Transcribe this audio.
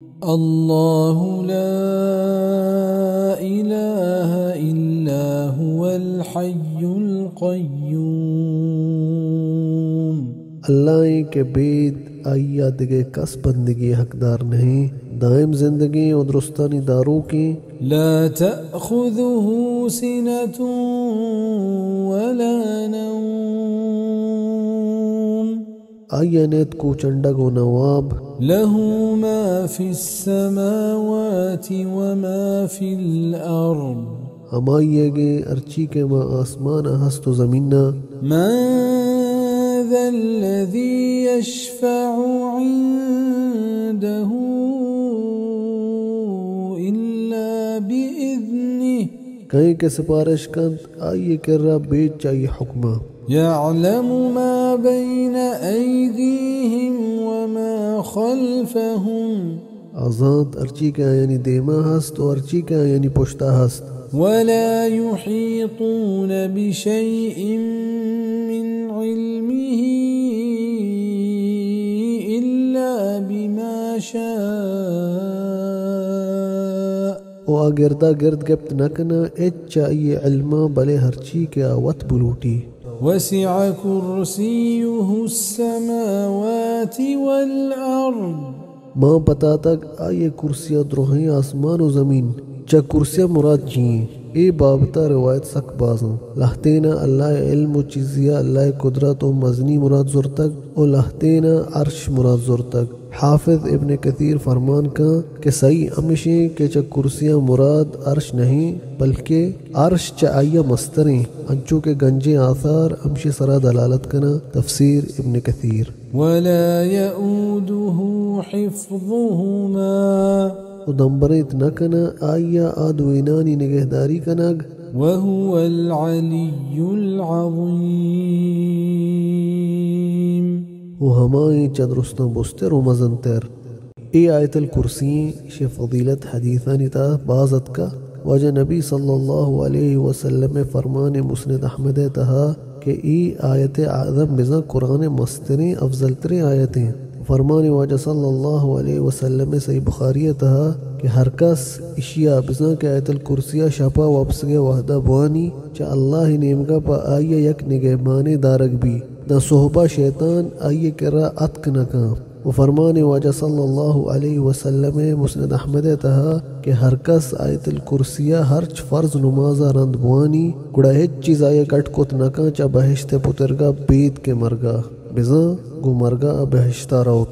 الله لا إله إلا هو الحي القيوم. اللہ ایں کہ بید آئی ءَ دگہ کس بندگی ءِ حقدار نہ ایں، دائم زندگیں ءُ درستانی داروکیں. لا تأخذه سنة ولا نوم. آئی ءَ نیت کوچنڈگ ءُ نہ واب. له ما في السماوات وما في الأرض. ہمائی ئیگ ایں ہرچی کہ ماں آسمان ءَ ہست ءُ زمین ءَ. من ذا الذي يشفع عنده إلا بإذنه. کئے کہ سپارش کنت آئی ءِ کرا بید چہ آئی ءِ حکم ءَ. يعلم ما بين أيديهم وما خلفهم. آ زانت ہرچی کہ آیانی دیما ہست ءُ ہرچی کہ آیانی پشتا ہست. ولا يحيطون بشيء من علمه إلا بما شاء. ءُ آ گردا گرد گپت نہ کناں ہچ چہ آئی ءِ علم ءَ، بلے ہرچی کہ آ وت بلوٹی. وسع كرسيه السماوات والأرض. ماں پتاتگ آئی ءِ کرسی ءَ درہیں آسمان ءُ زمین. چہ کرسی ءَ مراد چی ایں؟ اے بابت ءَ روایت سک باز اَنت. لہتین ءَ اللہ ءِ علم ءُ چیزی ءَ اللہ ءِ قدرت ءُ مزنی مراد زرتگ ءُ لہتین ءَ عرش مراد زرتگ. حافظ ابن کثیر فرمان کن کہ صحیح ہمیش ایں کہ چہ کرسی ءَ مراد عرش نہ ایں، بلکہ عرش چہ آئی ءَ مستر ایں، انچو کہ گنجیں آثار ہمشی سرا دلالت کناں. تفسیر ابن کثیر. ولا يؤوده حفظهما. ءُ دمبرینت نہ کناں آئی ءَ آ دوئینانی نگہداری کنگ. وهو العلي العظيم. ءُ ہما ایں چہ درستاں بزتر ءُ مزنتر. اے آیت الکرسی ایں، ایشی فضیلت حدیثانی تہا باز اتکا. واجہ نبی صلی اللہ علیہ وسلم ءِ فرمان مسند احمد ءِ تہا کہ اے آیت اعظم بزاں قرآن ءِ مستریں افضل تریں آیت ایں. فرمان واجہ صلی اللہ علیہ وسلم صحیح بخاری ءِ تہا کہ ہر کس ایشی ءَ بزاں کہ آیت الکرسی ءَ شپ ءَ وپسگ ءِ وہد ءَ بوانی، چہ اللہ ءِ نیمگ ءَ پہ آئی ءَ یک نگہبانے دارگ بی، داں سہب ءَ شیطان آئی ءِ کرا اتک نہ کن. ءُ فرمان واجہ صلی اللہ علیہ وسلم ءِ مسند احمد ءِ تہا کہ ہر کس آیت الکرسی ءَ ہرچ فرض نماز ءَ رند بوانی، گڑا ہچ چیز آئی ءَ کٹ کت نہ کن چہ بہشت ءِ پترگ ءَ بید کہ مرگ ءَ. بزاں گوں مرگ ءَ بہشت ءَ روت.